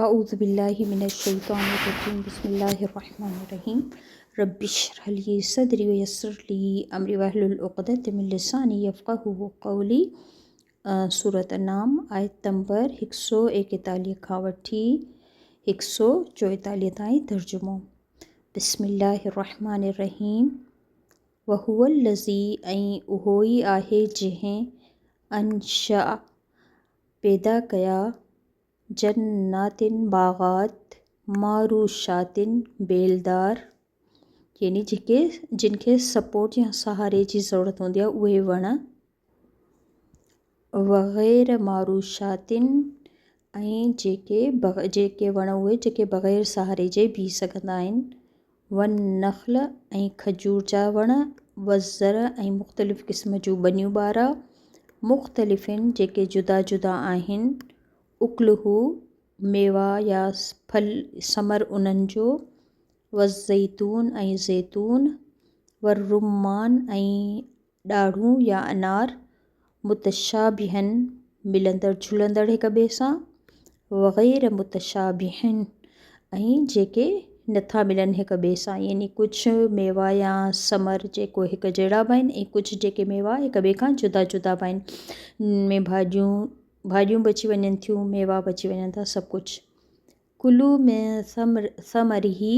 اعوذ بالله من الشيطان الرجيم بسم الله الرحمن الرحيم رب اشرح لي صدري ويسر لي امري واحلل عقدة من لساني يفقهوا قولي. سورة انعام آيت نمبر 141 کان وٺي 144 تائين. ترجمو، بسم الله الرحمن الرحيم. وهو الذي ۽ اهو ئي آهي جنهن، انشأ پيدا ڪيا، جنات باغات، معروشات بيلدار يعني جيڪي جن کي سپورٽ يا سهاري جي ضرورت هوندي آهي اهي وڻ، وغير معروشات ۽ جيڪي جيڪي وڻ اهي جيڪي بغير سهاري جي بيهي سگهندا آهن، والنخل ۽ کجور جا وڻ، والزرع ۽ مختلف قسم جون ٻنيون ٻارا، مختلف جيڪي جدا جدا آهن، اڪله ميوا يا ڦل ثمر انهن جو، والزيتون ۽ زيتون، والرمان ۽ ڏاڙهون يا انار، متشابها ملندڙ جلندڙ هڪ ٻئي سان، وغير متشابه ۽ جيڪي نٿا ملن هڪ ٻئي سان يعني ڪجهه ميوا يا ثمر جيڪو هڪ جهڙا به آهن ۽ ڪجهه جيڪي ميوا هڪ ٻئي کان جدا جدا به آهن ۾ ڀاڄيون ڀاڄيون به اچي وڃن ٿيون ميوا به اچي وڃن ٿا سڀ ڪجهه. ڪلو من ثمره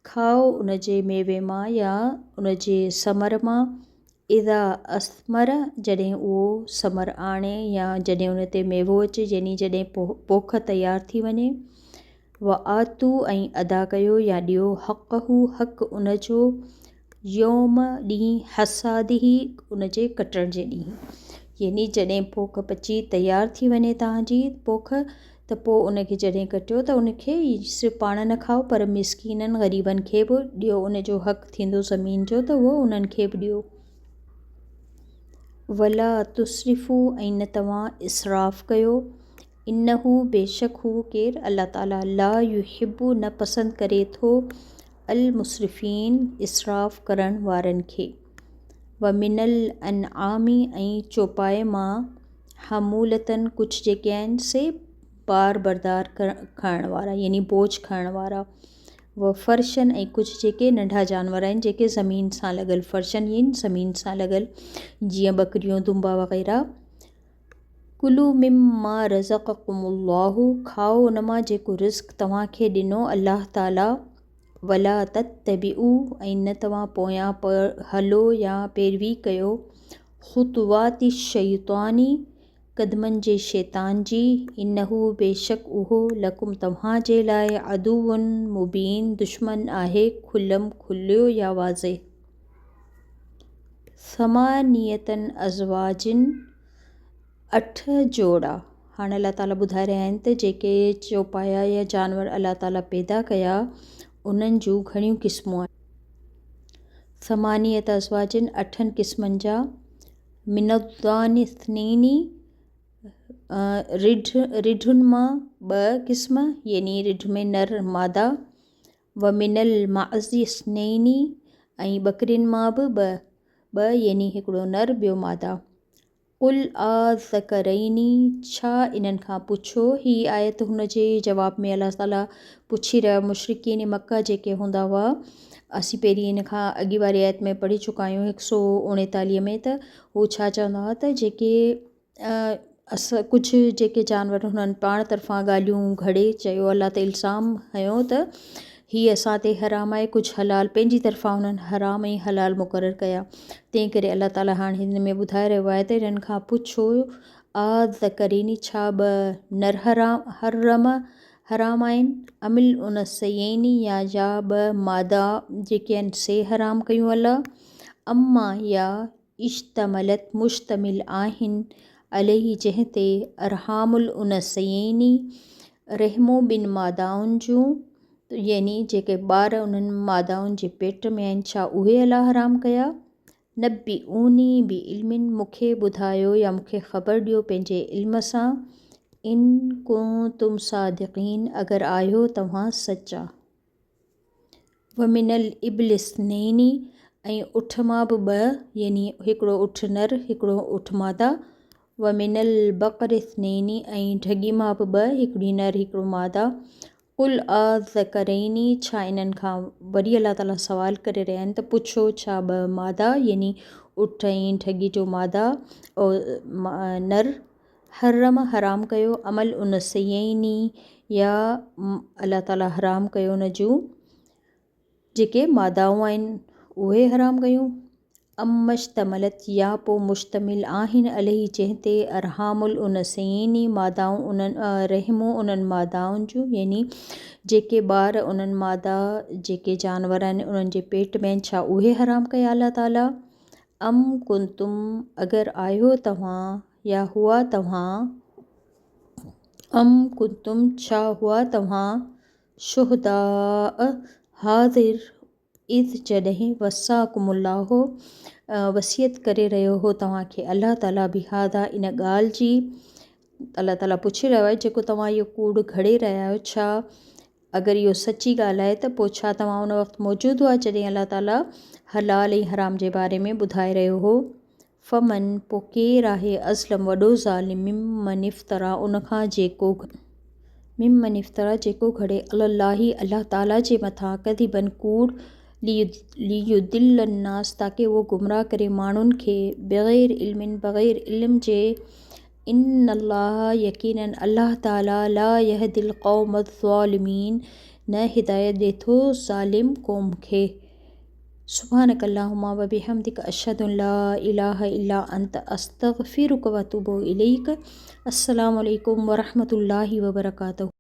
کائو ان جي ميوي مان يا ان جي ثمر مان، اذا اثمر جڏهن اهو ثمر آڻي يا جڏهن ان تي ميوو اچي يعني جڏهن پوک تيار ٿي وڃي، وآتو ۽ ادا ڪيو يا ڏيو حقه حق ان جو، يوم ڏينهن حصاده ان جي ڪٽڻ جي ڏينهن يعني جڏهن پوک پچي تيار ٿي وڃي توهان جي پوک ته پوء ان کي جڏهن ڪٽيو ته ان کي صرف پاڻ نه کائو پر مسڪينن غريبن کي به ڏيو ان جو حق ٿيندو زمين جو ته اهو انهن کي به ڏيو. ولا تسرفو ۽ نه توهان اسراف ڪيو. انه بيشڪ هو ڪير الله تعالي لا يحب نه پسند ڪري ٿو المسرفين اسراف ڪرڻ وارن کي. ومن الانعام ۽ چوپائي مان حمولة ڪجهه جيڪي آهن سي بار بردار کڻڻ وارا يعني بوجه کڻڻ وارا. وفرشا ۽ ڪجهه جيڪي ننڍا جانور آهن جيڪي زمين سان لڳل فرشن يعني زمين سان لڳل جيئن ٻڪريون دنبا وغيره. ڪلو مما رزقڪم الله کائو ان مان جيڪو رزق توهان کي ڏنو الله تعالي. ولا تتبعوا ۽ نه توهان پويان هلو يا پيروي ڪيو خطوات الشيطان قدمن جي شيطان جي انه بيشڪ اهو لڪم توهان جي لاء عدو مبين دشمن آهي کلم کليو يا واضح. ثمانية ازواج، اٺ جوڙا. هاڻي الله تعاليٰ ٻڌائي رهيا آهن ته جيڪي چوپايا يا جانور الله تعاليٰ پيدا ڪيا انهن جون گهڻيون قسمون آهن. ثمانية ازواج، اٺن قسمن جا. من الضان اثنين، رڍ، رڍن مان ٻه قسم يعني رڍ ۾ نر مادا. ومن المعز اثنين ۽ ٻڪرين مان به ٻه، ٻه يعني هڪڙو نر ٻيو ماده. قل آذڪرين ڇا انهن کان پڇو، هي آيت هن جي جواب ۾ الله تعالي پڇي رهيو مشرڪين مڪه جيڪي هوندا هئا اسين پهرين ان کان اڳي واري آيت ۾ پڙهي چڪا آهيون 139 ۾ ته هو ڇا چوندا هئا ته جيڪي ڪجهه جيڪي جانور هنن پاڻ طرفان ڳالهيون گهڙي چيو الله تي الزام هنيو ته هي اسان تي حرام آهي ڪجهه حلال پنهنجي طرفان هنن حرام ۽ حلال مقرر ڪيا تنهن ڪري الله تعاليٰ هاڻي هن ۾ ٻڌائي رهيو آهي ته هنن کان پڇو آذڪرين ڇا ٻه نر حرام حرم حرام آهن ام الانثيين يا يا ٻه مادا جيڪي آهن سي حرام ڪيون الله اما يا اشتملت مشتمل آهن عليه جنهن تي ارحام الانثيين رحمون ٻن مادائن جون يعني جيڪي ٻار انهن مادائن جي پيٽ ۾ آهن ڇا اهي الله حرام ڪيا؟ نبئوني بعلم مون کي ٻڌايو يا مون کي خبر ڏيو پنهنجي علم سان ان ڪنتم صادقين اگر آهيو توهان سچا. ومن الابل اثنين ۽ اٺ مان به ٻه يعني هڪڙو اٺ نر هڪڙو اٺ ماده. ومن البقر اثنين ۽ ڍڳي مان به ٻه، هڪڙي نر هڪڙو ماده. قل الذڪرين ڇا انهن کان وري الله تعالي سوال ڪري رهيا آهن ته پڇو ڇا ٻه مادا يعني اٺ ۽ ڍڳي جو ماده نر حرم حرام ڪيو ام الانثيين يا الله تعالي حرام ڪيو ان جون جيڪي مادائون آهن اهي حرام ڪيون ام اشتملت يا پوء مشتمل آهن عليه جنهن تي ارحام الانثيين مادائون انهن رحمون انهن مادائن جون يعني جيڪي ٻار انهن مادا جيڪي جانور آهن انهن جي پيٽ ۾ آهن ڇا اهي حرام ڪيا الله تعالي ام ڪنتم اگر آهيو توهان يا هئا توهان ام ڪنتم ڇا هئا توهان شهداء حاضر اذ جڏهن وصاڪم الله وصيت ڪري رهيو هو توهان کي الله تعالي بهذا ان ڳالهه جي الله تعالي پڇي رهيو آهي جيڪو توهان اهو ڪوڙ گهڙي رهيا آهيو ڇا اگر اهو سچي ڳالهه آهي ته پوء ڇا توهان ان وقت موجود هئا جڏهن الله تعالي حلال ۽ حرام جي باري ۾ ٻڌائي رهيو هو فمن، پوء ڪير آهي اظلم وڏو ظالم ممن افتريٰ ان کان جيڪو ممن افتريٰ جيڪو گهڙي علي الله الله تعالي جي مٿان ڪذبا ڪوڙ ليضل الناس تاڪه اهو گمراهه ڪري ماڻهن کي بغير علم بغير علم جي ان الله يقيناً الله تعالي لا يهدي القوم الظالمين نه هدايت ڏئي ٿو ظالم قوم کي. سبحانک اللهم وبحمدک اشهد ان لا اله الا انت استغفرک واتوب اليک السلام عليڪم ورحمة الله وبرڪاته.